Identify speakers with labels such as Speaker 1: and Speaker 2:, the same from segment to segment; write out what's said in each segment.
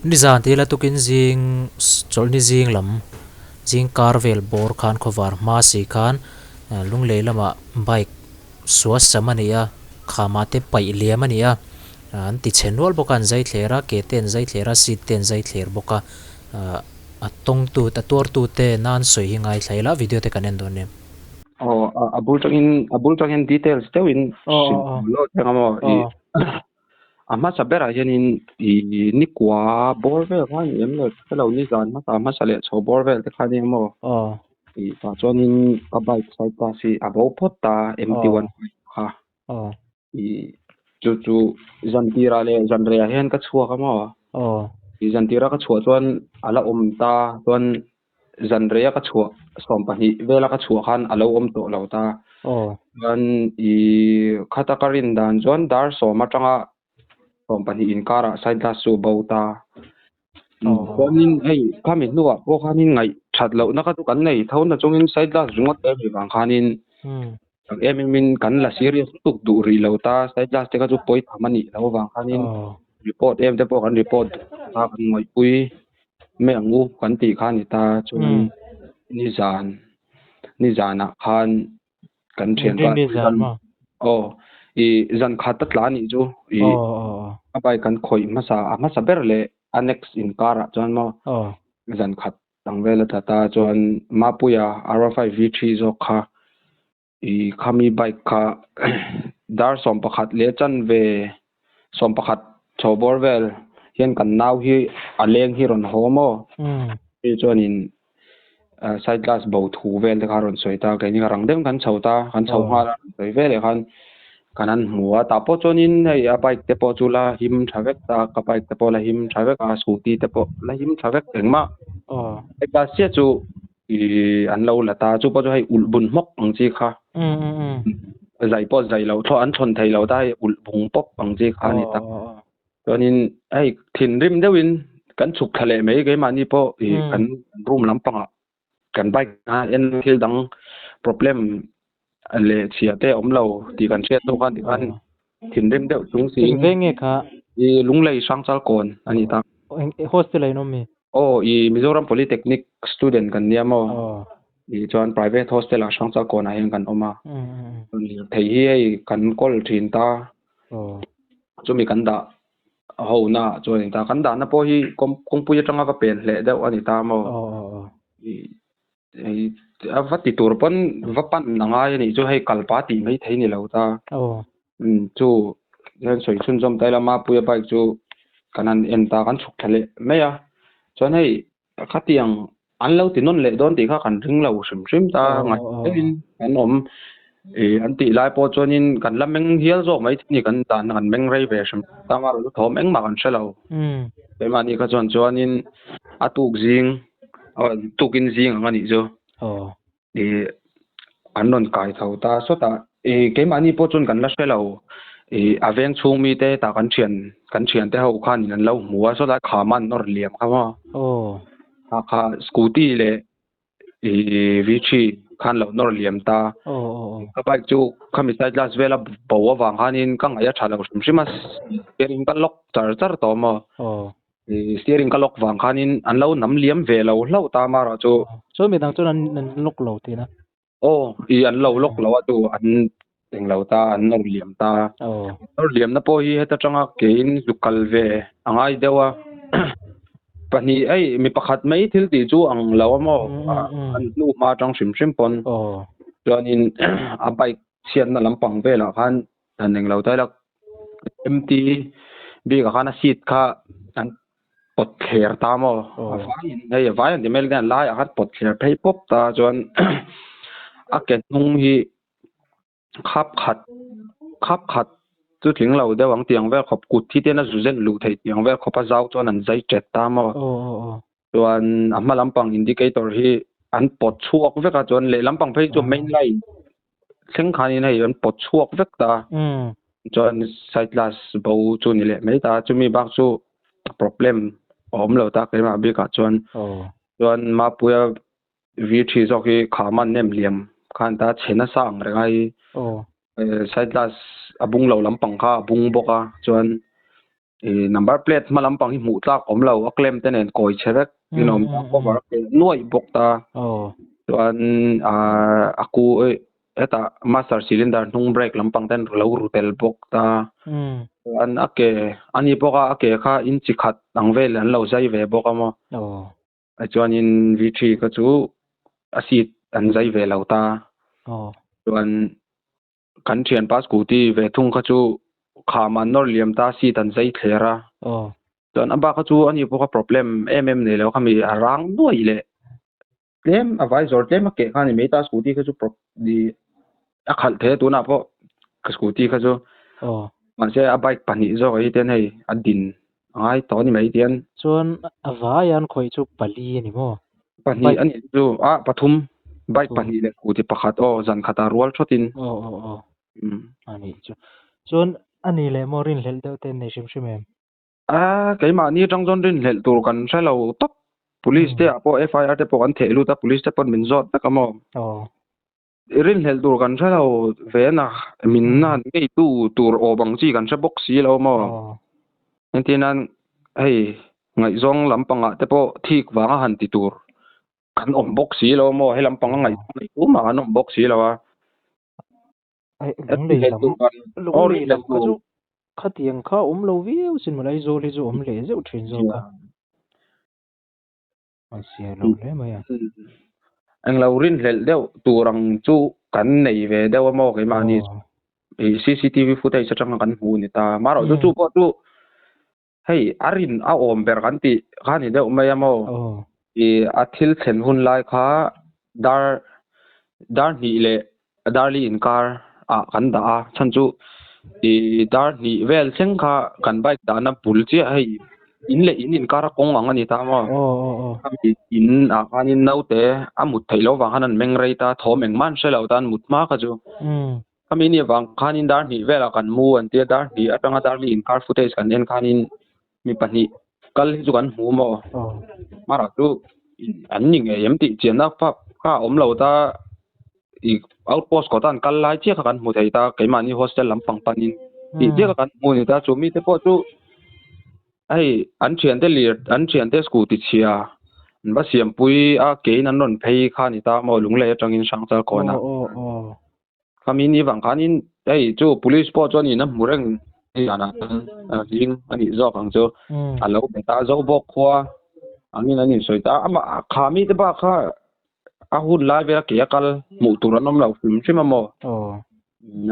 Speaker 1: Nizan te la tukin zing chawlhni zing lam zing kar vel bawr khan khawvar hma si khan lunglei lamah bike sual sam a ni a khamah te paih liam a ni a an ti chhe nual bawk a an zai thler a ke te an zai thler a seat te an zai thler bawk a ahh a tawng tu a tuar tu te nan sawi hi ngaithla ila video te kan en dawn nia.
Speaker 2: Aw a bul tangin a bul tangin details deuhin hrilh lawk ang a maw i A hmasa berah hianin ih nikua bawr vel kha a ni em le helo nizan hmasa hmasa leh chho bawr vel te kha a nia maw ih tah chuanin ka bike side glass hi a bo phawt ta M T one five kha ih chu chu zan tirah leh zan reiah hian ka chhuak a maw ih zan tirah ka chhuah chuan a la awm ta chuan zan reia ka chhuah 20 vela ka chhuah khan a lo awm tawh lo ta. Chuan ih khata ka rin dan chuan dar 10 atanga 12 inkarah side glass chu a bo ta. Chuanin hei khami hnuah pawh khanin ngaih that lohna kha chu kan nei tho na chungin side glass ringawt em vang khanin tak em emin kan la serious lutuk duh rih lo ta. Side glass te kha chu pawi tham a nih loh avang khanin report em te pawh kan report duh ta kan ngawihpui. Mai ang u kan tih kha a ni ta chuan nizan nizanah khan kan thianpa aw ih zan khat a tla a nih chu ih a bike kan khawih hmasa a hmasa ber leh a next inkarah chuan maw zan khat ang vel a tla ta chuan Mapuia R one five V three zawk kha Ih khami bike kha dar 11 leh chanve 11 chho bawr vel hian kan nau hi a leng hi rawn haw maw hei chuanin side glass bo thu vel te kha a rawn sawi ta keini ka rang deuhin kan chho ta kan chho nghal a rawn sawi veleh khan kan han hmu a tah pawh chuanin hei a bike te pawh chu la him tha vek ta ka bike te pawh la him tha vek a scooty te pawh la him tha vek engmah side glass chiah chu Ih an lo la ta chu pawh chu hei ulh bun hmawk ang chi kha zai pawh zai lo thlawh an thawn thei lo ta hei ulh bung pawp ang chi kha a ni ta chuanin hei thinrim deuhin kan chhuk thla leh mai keimahni pawh ih kan room lampangah kan bike a en thil dang problem leh chhia te a awm lo tih kan hriat hnu khan tikhan thinrim deuh chung siin
Speaker 1: Engveng nge kha?
Speaker 2: Ih Lunglei Hrangchal kawn a ni ta.
Speaker 1: Hostel ah in awm mi?
Speaker 2: Aw ih Mizoram Polytechnic student kan nia maw? Ih chuan private hostel ah Hrangchal kawn ah hian kan awm a. Lirthei hi hei kan kawl thin ta. Chumi kan dah ho na ah chuan a ni ta. Kan dahna pawh hi kawngpui atanga va pen hleh deuh a ni ta maw? Ih Hei a va ti tur pawn va pan a ngai a nih chu hei kalpa tih mai thei ni lo ta. Umm chu hian sawi chhunzawm ta ila Mapuia bike chu kan han en ta kan chhuk thla leh mai a chuan hei khatiang an lo ti nawn leh dawn tih kha kan ring lo hrim hrim ta ngaih kan awm ih an tih lai pawh chuanin kan la meng hial zawk mai thei a ni kan dan kan meng rei ve hrim ta a thawm engmah kan hre lo keimahni kha chuan chuanin a tuk zing. Aw tukin zing ang a nih chu.
Speaker 1: Aw.
Speaker 2: Ih an rawn kai tho ta sawtah ih keimahni pawh chuan kan la hre lo. Ih a veng chhung mite hetah kan thian kan thiante ho khanin an lo hmu a sawtlai kham a an nawr liam kha maw.
Speaker 1: Aw.
Speaker 2: Kha kha scooty leh ih V three khan lo nawr liam ta.
Speaker 1: Aw aw aw.
Speaker 2: Ka bike chu khami side glass vela bo avang khanin ka ngaih a tha lo hrim hrim a steering ka lock char char tawh maw.
Speaker 1: Aw.
Speaker 2: Steering ka lock vang khanin an lo nam liam ve lo hlauh ta amarawh chu.
Speaker 1: Chuan midang chuan an an lock lo tihna.
Speaker 2: Aw i an lo lock lo a chu an eng lo ta an nawr liam ta.
Speaker 1: Aw.
Speaker 2: Nawr liamna pawh hi heta tanga keiin zuk kal ve a ngai deuh a. Pahnih hei mi pakhat mai thil tih chu ang lo a maw an hnu hma atang hrim hrim pawn.
Speaker 1: Aw.
Speaker 2: Chuanin a bike chhiatna lampang velah khan an eng lo ta ila MT bik ah khan a seat kha an pawt thler ta maw a vaiin hei a vai an ti mai a lai ah khan pawt thler phei pawp ta chuan a ke hnung hi khap khat khap khat chu tling lo deuh ang tiang vel khawp kut hi te hian a zu zen luh theih tiang vel khawp a zau chuan an zai tet ta maw chuan a hma lampang indicator hi an pawt chhuak vek a chuan lehlam pang phei chu main line thleng khanin hei an pawt chhuak vek ta chuan side glass bo chu ni leh mai ta chumi bak chu problem a awm lo ta keimah bikah chuan chuan Mapuia V three zawk hi kham a nem liam khan ta chhe nasa ang reng a hei side glass a bung lo lampang kha a bung bawk a chuan. I number plate hma lampang hi hmuh tlak awm lo a claim te nen kawi chhe vek in awm ta cover a keh nuaih bawk ta chuan ah a ku hetah master cylinder hnung brake lampang ten lo ru tel bawk ta chuan a ke ani bawk a a ke kha inchi khat ang vel an lo zai ve bawk a maw chuanin V three kha chu a seat an zai ve lo ta chuan. Kan thianpa scooty ve thung kha chu kham an nawr liam ta seat an zai thler a. Chuan a bak kha chu ani pawh kha problem em em nei lo kha mi a rang nuai leh tlem a vai zawr tlem a keh kha a ni mai ta scooty kha chu a khalh thei a tunah pawh ka scooty kha chu mahse a bike pahnih zawk ah hi tian hei a din a ngai tawh a ni mai tian.
Speaker 1: Chuan a vai an khawih chu pali a ni maw?
Speaker 2: Pahnih a nih chu a pathum bike pahnih leh scooty pakhat aw zan khatah rual thawt in.
Speaker 1: Aw aw aw a nih chu. Chuan a ni leh maw rinhlelh deuh te an nei hrim hrim em?
Speaker 2: A keimahni atang chuan rinhlelh tur kan hre lo tawp. Police te ah pawh FIR te pawh kan theh lut a police te pawn min zawt vek a maw?
Speaker 1: Aw.
Speaker 2: I rinhlelh tur kan hre lo ve na, min nan ngei tu tur awm ang chi kan hre bawk si lo maw? Engtin nan hei ngaihzawng lampangah te pawh thik vanga han ti tur kan awm bawk si lo maw? He lampanga ngaihzawng nei tu mah an awm bawk si lo a.
Speaker 1: Lunglei lam, lunglei lam kha chu khatiang kha awm lo viau sin mawle, Aizawl hi chu awm leh zeuh thin zawk a. A zia lo hle mai a.
Speaker 2: Englo rinhlelh deuh tur ang chu kan nei ve deuh a maw keimahni i CCTV footage atanga kan hmu ni ta. Marawh chu chu pawh chu hei a rin a awm ber kan tih kha ni deuh mai a maw. I a thil thlen hun lai kha dar dar hnih leh darli inkar ah kan dah a chhan chu ih dar hnih vel thleng kha kan bike dahna bul chiah hei in leh in inkar a kawng ang a ni ta maw in ah khanin naute a mut theih loh vang khan an meng rei ta thawm engmah an hre lo ta an mut hma kha chu khami ni avang khanin dar hnih velah kan mu an tia dar hnih atanga darli inkar footage kan en khanin mi pahnih kal hi chu kan hmu maw hmarah chu an ni ngei em tih chianna fak kha a awm lo ta ih outpost kawta an kal lai chiah kha kan hmu thei ta keimahni hostel lampang panin tih chiah kha kan hmu a ni ta chu mite pawh chu hei an thiante lir an thiante scooty chhia an va siampui a kein an rawn phei kha a ni ta maw Lunglei atangin Hrangchal kawnah. Khami ni vang khanin hei chu police pawh chuan in a hmu reng danah chuan zing a nih zawk ang chu a lo be ta zo bawk khua angin an insawi ta amah khami te bak kha a hun lai vel a ke a kal hmuh tur an awm lo hrim hrim a maw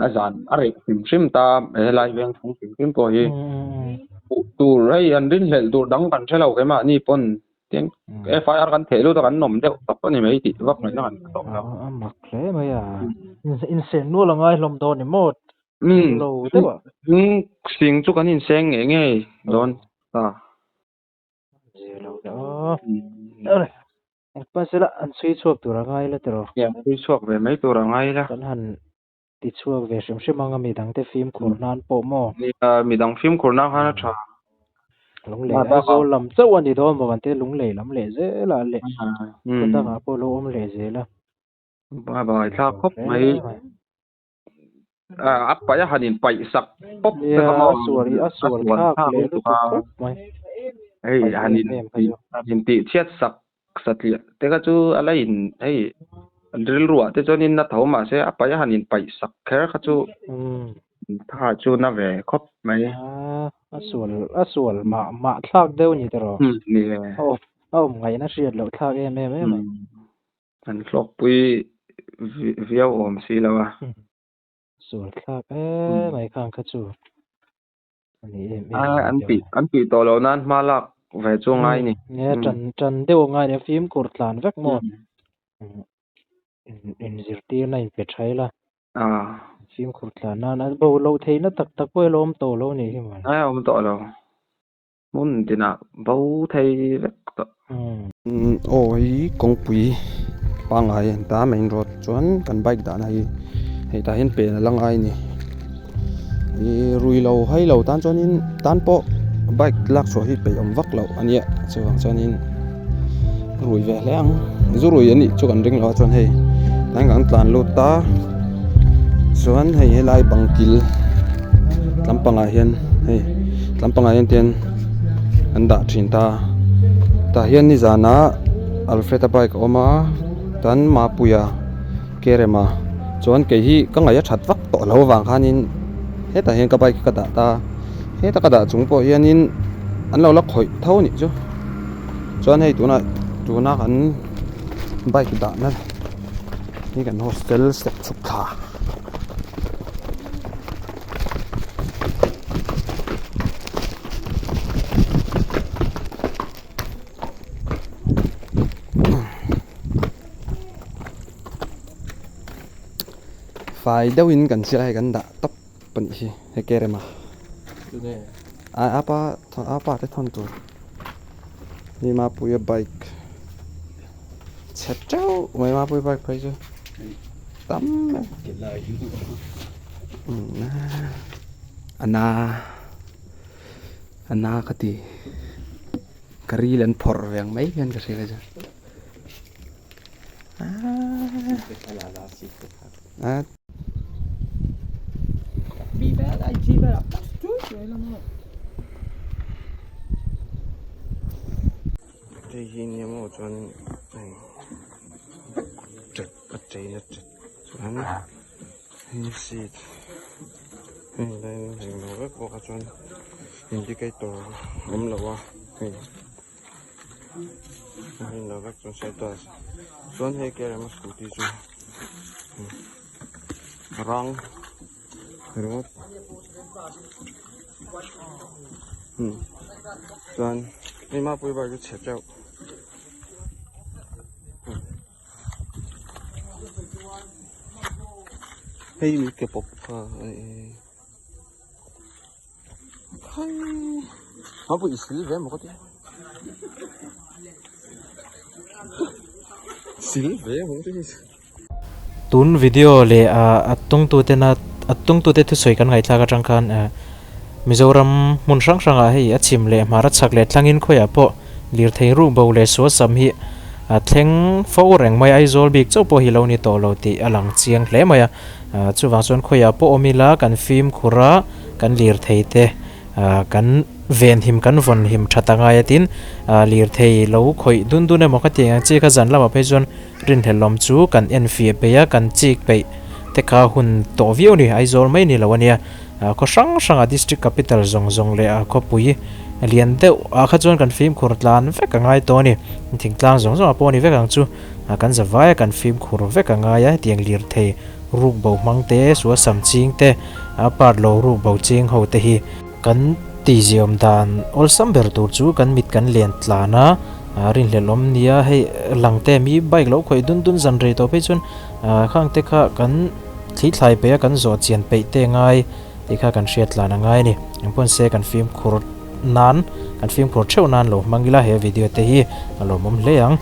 Speaker 2: a zan a reh hrim hrim ta helai veng chhung hrim hrim pawh hi hmuh tur hei an rinhlelh tur dang kan hre lo keimahni pawn Tin, FIR kan theh lut a kan nawm deuh tawp a ni mai tih vak ngaihna kan hre tawh lo.
Speaker 1: A mak hle mai a. Inseng nual a ngai hlawm dawn ni maw? Lo deuh a.
Speaker 2: Sing chu kan inseng ngei ngei dawn ta.
Speaker 1: Zia lo deuh a. Engpasela an chhui chhuak tur a ngai la tiraw?
Speaker 2: An chhui chhuak ve mai tur a ngai la.
Speaker 1: Kan han ti chhuak ve hrim hrim ang a midangte fimkhur nan pawh maw?
Speaker 2: Nia, midang fimkhur nan khan a tha.
Speaker 1: Lunglei Aizawl lam chauh a ni dawn maw kan tia lunglei lam leh zel a leh khaw dangah pawh lo awm leh zel a.
Speaker 2: A baithlak khawp mai. A paih a han in paih sak pawp te kha maw?
Speaker 1: A sual a sual thlak leh lutuk khawp mai.
Speaker 2: Hei han in han in tih chhiat sak satliah te kha chu a la in hei rilruah te chuan in na tho mahse a paih a han in paih sak kher kha chu tha chu na ve khawp mai.
Speaker 1: A sual a sual mah mah thlak deuh ni tiraw?
Speaker 2: Ni e.
Speaker 1: A awm a awm ngaihna hriat loh thlak em em em mai.
Speaker 2: An hlawkpui viau awm si lo a.
Speaker 1: Sual thlak em mai khang kha chu.
Speaker 2: An tih an tih tawh loh nan hma lak ve chu ngai ni.
Speaker 1: Nge tan tan deuh ngai ni fimkhur tlan vek maw. In zirtirna in pe tha ila. Fimkhur tlan nan a bo loh theihna tak tak pawh ila awm tawh lo ni hi maw.
Speaker 2: A awm tawh lo. Hmun tinah bo thei vek tawh. Aw hei kawngpui pangngai a ni ta main road chuan kan bike dahna hi hei tah hian pen a la ngai a ni ih rui lo hai lo tan chuanin tan pawh bike lak chhuah hi peih awm vak loh a nia chuvang chuanin rui ve hle ang zu rui a nih chu kan ring lo a chuan hei tlai kan tlan lut ta chuan hei helai bang kil lampangah hian hei. Lampangah hian tian an dah thin ta tah hian nizanah Alfred-a bike a awm a tan Mapuia Kerema chuan kei hi ka ngaih a that vak tawh lo avang khanin hetah hian ka bike hi ka dah ta heta ka dah chung pawh hianin an lo la khawih tho a nih chu chuan hei tunah tuna kan bike dahna hi kan hostel step chhuk thla. Fai deuhin kan chhiat a hei kan dah tawp a nih hi hei ke rema a apa apa te thawn tur ni mapuia bike chhe teuh mai mapuia bike phei chu tam mai a na a na ka ti. Ka ril an phawrh ve ang mai hian ka hria chu. Aaa. Hei hi nia maw chuan hei ṭek a cheina ṭek chuan hei seat hei line englo vek bawk a chuan indicator a awm lo a hei a englo vek chuan side glass chuan hei ke rema scooty chu a rang ringawt chuan hei mapui bike chu chhe teuh. Hei mi ke pawp kha khai a pawh i sil ve maw ka ti sil ve maw ka ti.
Speaker 1: Tun video leh a tawngtute na a tawngtute thusawi kan ngaihthlak atang khan Mizoram hmun hrang hrangah hei a chim leh hmar a chhak leh thlangin khawiah pawh Lirthei ruh bo leh suasam hi a thleng fo reng mai a, Aizawl bik chauh pawh hi lo ni tawh lo tih a lang chiang hle mai a. Chuvang chuan khawiah pawh awm ila kan fimkhur a, kan lirthei te kan venhim kan vawnhim tha ta ngai a tin lirthei lo khawih dun dun emaw ka tih ang chi kha zan lamah phei chuan rinhlelawm chu kan enfiah peih a, kan chik peih te kha hun tawh viau a ni, Aizawl mai ni lo a nia. Khaw hrang hranga district capital zawng zawng leh a khawpui lian deuh ah kha chuan kan fimkhur tlan vek a ngai tawh a ni. Thingtlang zawng zawngah pawh a ni vek ang chu. Kan zavai a kan fimkhur vek a ngai a, hetiang lirthei ruk bo hmang te, suasam ching te, a part lo ruk bo ching ho te hi kan tihziawm dan awlsam ber tur chu kan mit kan len tlan a, rinhlelh awm nia hei lang te mi bike lo khawih dun dun zan rei tawh phei chuan khang te kha kan Thli thlai peih a kan zawh chian peih te ngai tih kha kan hriat tlan a ngai a ni. Engpawn se kan fimkhur nan, kan fimkhur theuh nan lo hmang ila he video te hi a lawmawm hle ang.